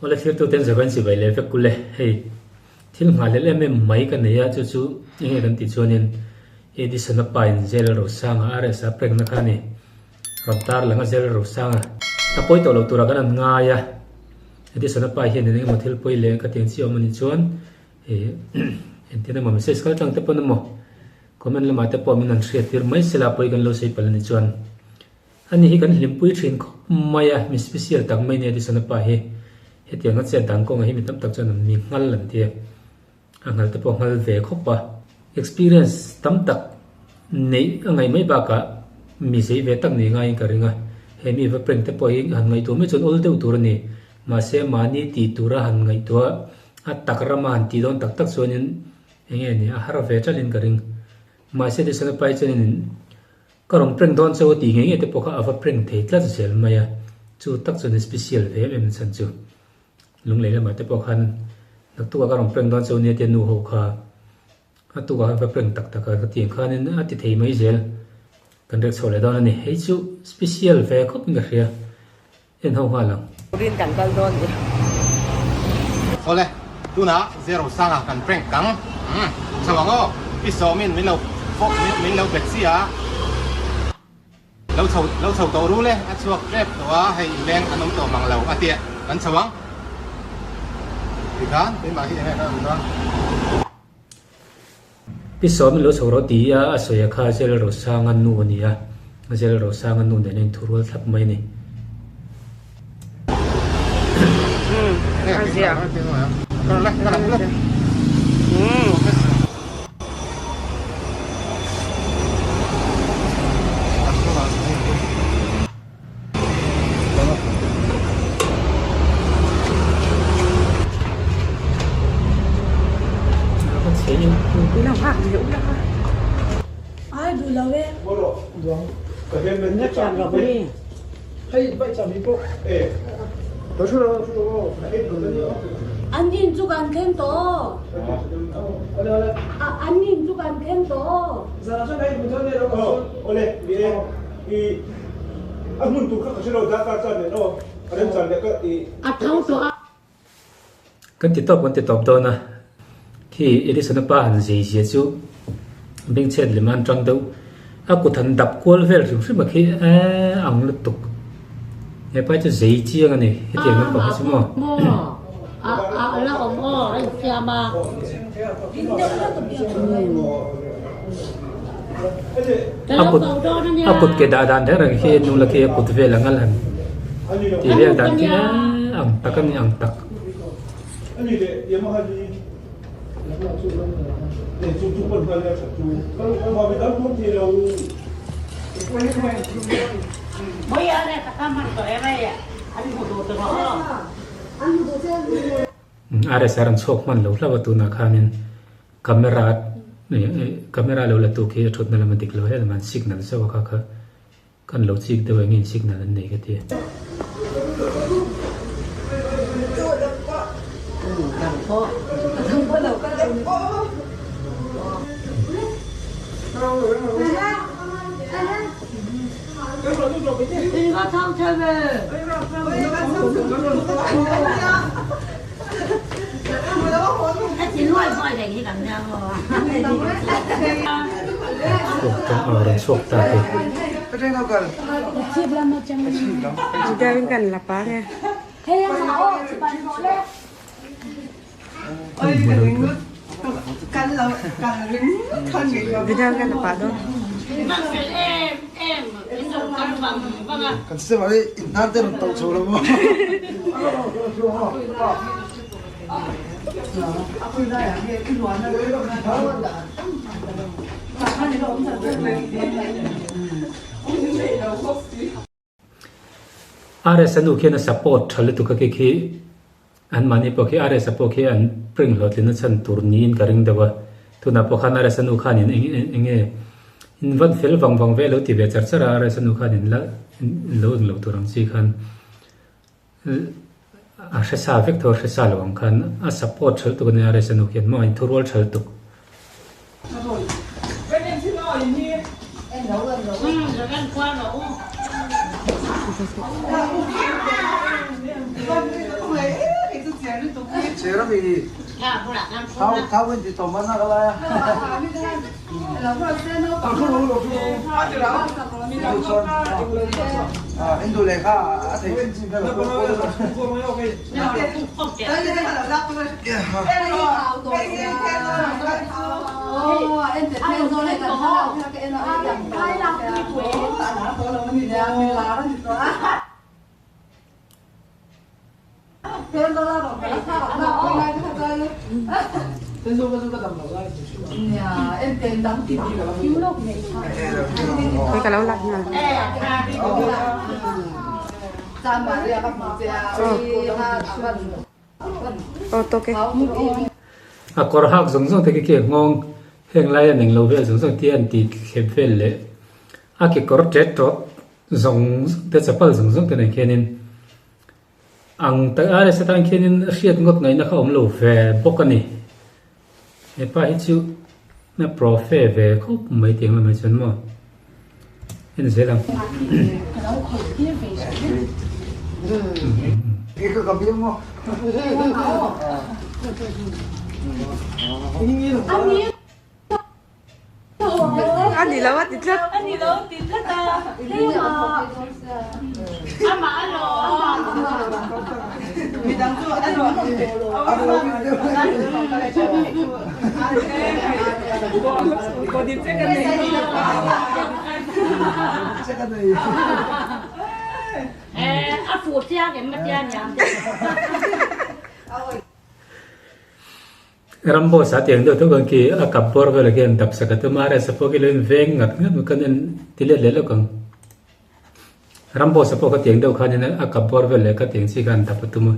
Awle thirtuten zavain chibai leh vek kul e. Hei thil nghah leh em em mai ka nei a, chu chu enge kan tih chuanin Edison-a pa in Zel Rosanga RS-a prank na kha a ni. Rawn tar lang a Zel Rosanga a pawi tawh lo turah kan han ngai a. Edison-a pa hian eng emaw thil pawi leh ka tiang chi awm a nih chuan engtin emaw message kal tlang te pawn emaw comment lamah te pawh min han hriat tir mai sela pawi kan lo sawi palh a nih chuan. Ani hi kan hlimpui thin khawp mai a, mi special tak mai nia Edison-a pa hi. Hetiang a chet dan kawngah hi mi tam tak chuan an mi nghal an ti a, a nghal te pawh a nghal ve khawp a. Experience tam tak neih a ngaih mai bakah mi zei ve tak ni ngaiin ka ring a, he mi va prank te pawh hi han ngaihtuah mai chuan awl deuh tur a ni. Mahse mahni tih tura han ngaihtuah a tak rama han tih dawn tak tak chuanin eng nge ni a har ve ṭalhin ka ring. Mahse Edison-a pa hi chuanin Ka rawn prank dawn chauh a tih ngei ngei te pawh kha a va prank thei tlat zel mai a, chu tak chuan special ve em em chhan chu lunglei lamah te pawh khan naktukah ka rawn prank dawn chauh nia tia nu ho kha a tukah khan va prank tak tak a ka tih ang khanin a ti thei mai zel kan rek chho leh dawn a ni, hei chu special ve khawp in ka hria. En ho nghal ang. Turin kan kal dawn i. Awle, tunah zero sanga kan prank kang. Umm, chho ang aw. I sawmin min lo min lo bet si a. Lo chho lo chho tawh rul e, a chhuak tep tawh a, hei inleng an awm tawh mang lo a tia, kan chho ang. Tikhan keimah hi enge ka awm dawn. Pi Sawmin lo chho rawh ti a a sawi a kha Zel Rosanga nu a ni a, Zel Rosanga nu nen a inthurual thlap mai a ni. An in chu kan thleng tawh aw An in chu kan thleng tawh aw. Kan ti tawp kan ti tawp dawn a, khi Edison-a pa han zei zia chu bengchhet lem a an tang deuh, a kut han dap kual vel hrim hrim a khi eee ang lutuk, hepa hi chu zei chiang a ni hetiang lampang hi chu maw. A kut a kut ke dah dan reng reng hi nu la khi a kut vel ang a lan tih vel dan khi eee ang tak a ni ang tak. RSR an chhuak hman lo hlauh a tunah khanin Camera camera lo la tu khi a thutna lam a dik lo hle lam an signal zauh a kha kha kan lo chik deuh engin signal an nei ka ti. Chhuak ta a rawn chhuak ta hei. RS a nu khian a support tha lutuk a khi khi anmahni pawh khi RS a pawh khi an prank hlawhtlin na chhan tur niin ka ring deuh a tunah pawh khan RS a nu khanin eng eng nge in van fel vang vang ve lo ti ve char char a RS a nu khanin la lo eng lo tur ang chi khan a hre sa vek tho a hre sa lo ang khan a support tha lutuk a nia RS a nu khian maw a inthurual tha lutuk. A kawr hak zawng zawng te khi khi a nghawng heng laia neng lo vel zawng zawng te an ti thlep vel leh a kekawr tet tawp zawng zawng te chapal zawng zawng te nen khianin ang tak a resa tan khianin hriat ngawt ngaihna kha awm lo ve bawk a ni. Hepa hi chu a profe ve khawp mai tih ang lamah chuan maw en zel ang. A ni lo a ti tlat. A ni lo a ti tlat a. Amah a lo. Midang chu a lo. A fuh chiang em a tia niang. Ramboss a tiang deuh deuh ang khi a kap bawr vel ah khian dap sak a tum a, rsa pawh khi lo in veng ngat ngat mai kan en ti let leh lawk ang. Ramboss a pawh kha tiang deuh khanin a kap bawr vel leh kha tiang chi khan dap a tum a,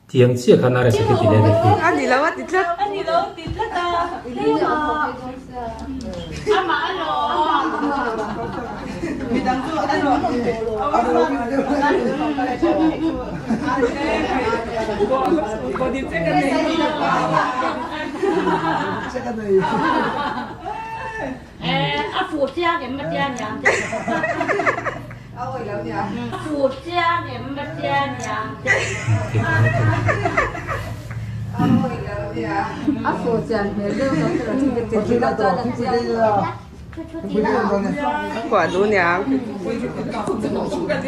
tiang chiah khan rsa khi ti let a khi. A ni lo a ti tlat. A ni lo a ti tlat a. Amah a lo. Midang chu a lo. A fuh chiang em a tia niang che. A fuh chiang em a tia niang che. A fuh chian hmel deuh lo. Kuah duh niang.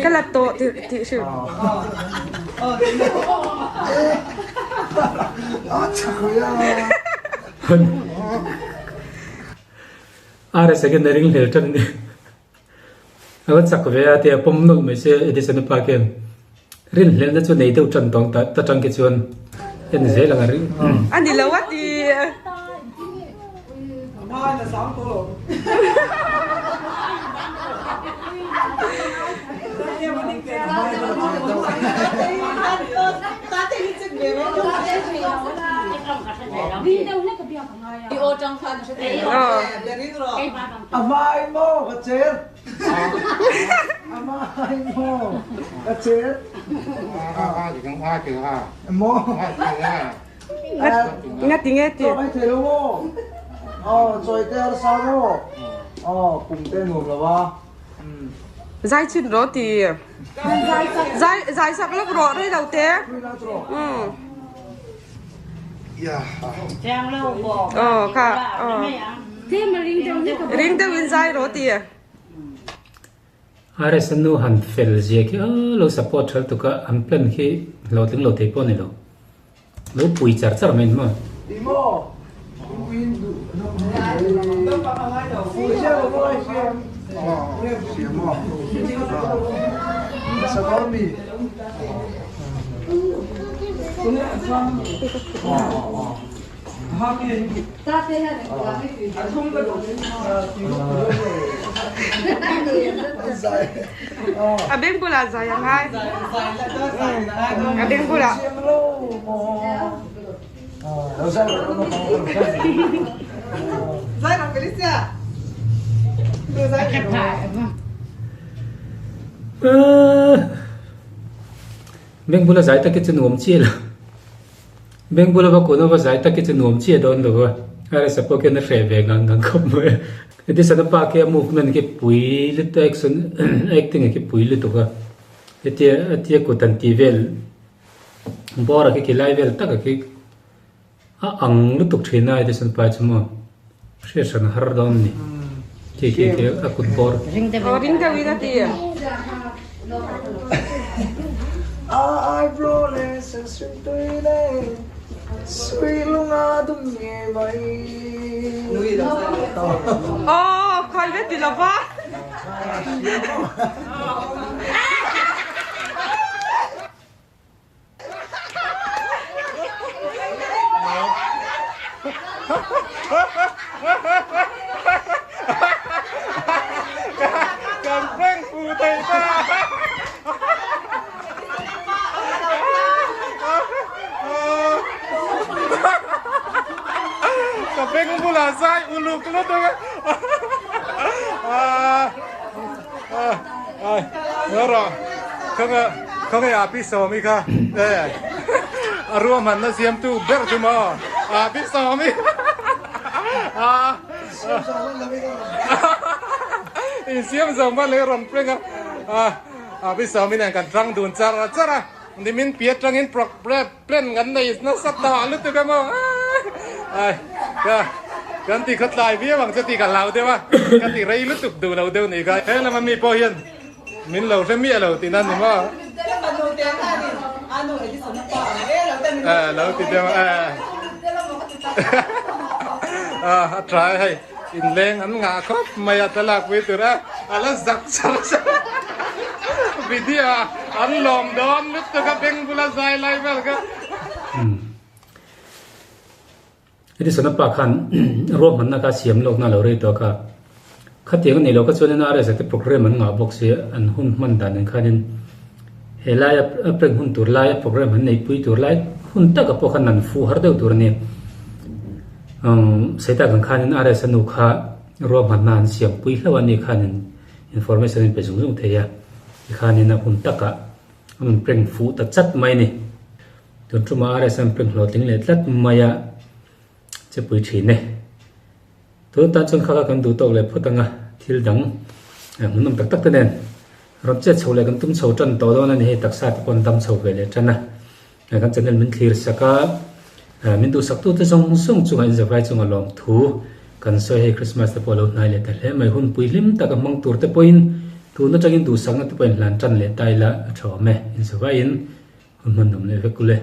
Ka la tawh tih tih hrim. RS hian a ring hlel tan a ni. A va chak ve a tia pawm nawlh mai se Edison-a pa khian rinhlelhna chu nei deuh tan tawng ta ta tang khi chuan en zel ang a ring. A ni lo a ti. A hmai maw ka cer? A hmai maw ka cer? Maw? Ngati nge ti? Ai thei lo maw? Oh, chawi te arsa maw? Oh, kum te nuam lo a. Zai chin ro ti. Zai zai sak lok ro rei lo te. Aw kha aw. Ring deuh in zai rawh ti. RS nu han fel zia khi lo support tha lutuk a, an plan khi hlawhtling lo thei pawh a ni lo. Lo pui char char mai ni maw. A beng bulah zai a ngai. A beng bulah. Beng bula zai tak hi chu nuam chiah lo. Beng bula va kun a va zai tak hi chu nuam chiah dawn lo a. RS-a pawh khian a hreh ve ngang ngang khawp mai a. Edison-a pa khi a movement khi pui lutuk action acting khi pui lutuk a. Hetia a tia kut an tih vel. Bawra khi khi lai vel taka khi a ang lutuk thin a Edison pa chu maw hriat hran a har dawn a ni khi khi khi a kut bawr. Aw ring deuh in a ti. A eyebrow leh sensui tui leh sui lunga dum ngei mai. Aw khai ve ti lova. Kan prank fu thei ta. Ka beng bulah zai uluk lutuk a. Khawnge a pi Sawmi kha a ruahmanna siamtu ber chu maw a pi Sawmi insiam zo hman leh rawn peng a a pi Sawmi nen kan tang dun char char a nimin pi atangin plan kan nei nasa ta lutuk a maw kan ti khaw tlai viau ang chu tih ka hlau deuh a ka ti rei lutuk duh lo deuh ni kha he lama mi pawh hian min lo hre miah lo tih nan ni maw lo ti deuh a a try hei inleng an ngah khawp mai a thlalak pui tur a a la zak char char video an lawm dawn lutuk a beng bula zai lai vel kha. Edison-a pa khan ruahmanna kha siam lawkna a lo rei tawh kha. Khatiang a nih loh kha chuanin RSA te program an ngah bawk si an hun hman dan ang khanin he laia prank hun tur laia program an neihpui tur lai hun taka pawh khan an fuh har deuh tur a ni. Saita kan khanin RSA nu kha ruahmanna an siampui hlauh a ni khanin information an pe zung zung thei a tikhanin a hun takah an rawn prank fuh ta chat mai a ni. Tun ṭuma RSM prank hlawhtling leh tlat mai a che pui ṭhin e. Tun tan chuan kha kha kan duh tawk leh phawt anga thil dang hmuhnawm tak tak te nen rawn chet chho leh kan tum chho ṭan tawh dawn a ni hei taksa te pawh an dam chho ve leh ṭan a. Kan channel min thlir sak a, min duhsak tute zawng zawng chungah inzavai chunga lawmthu kan sawi hei Christmas te pawh a lo hnai leh ta hle mai. Hun pui hlim taka hmang tur te pawhin tun atangin duhsakna te pawhin hlan ṭan leh ta ila a ṭha awm e. Inzavaiin hun hmanawm leh vek ule.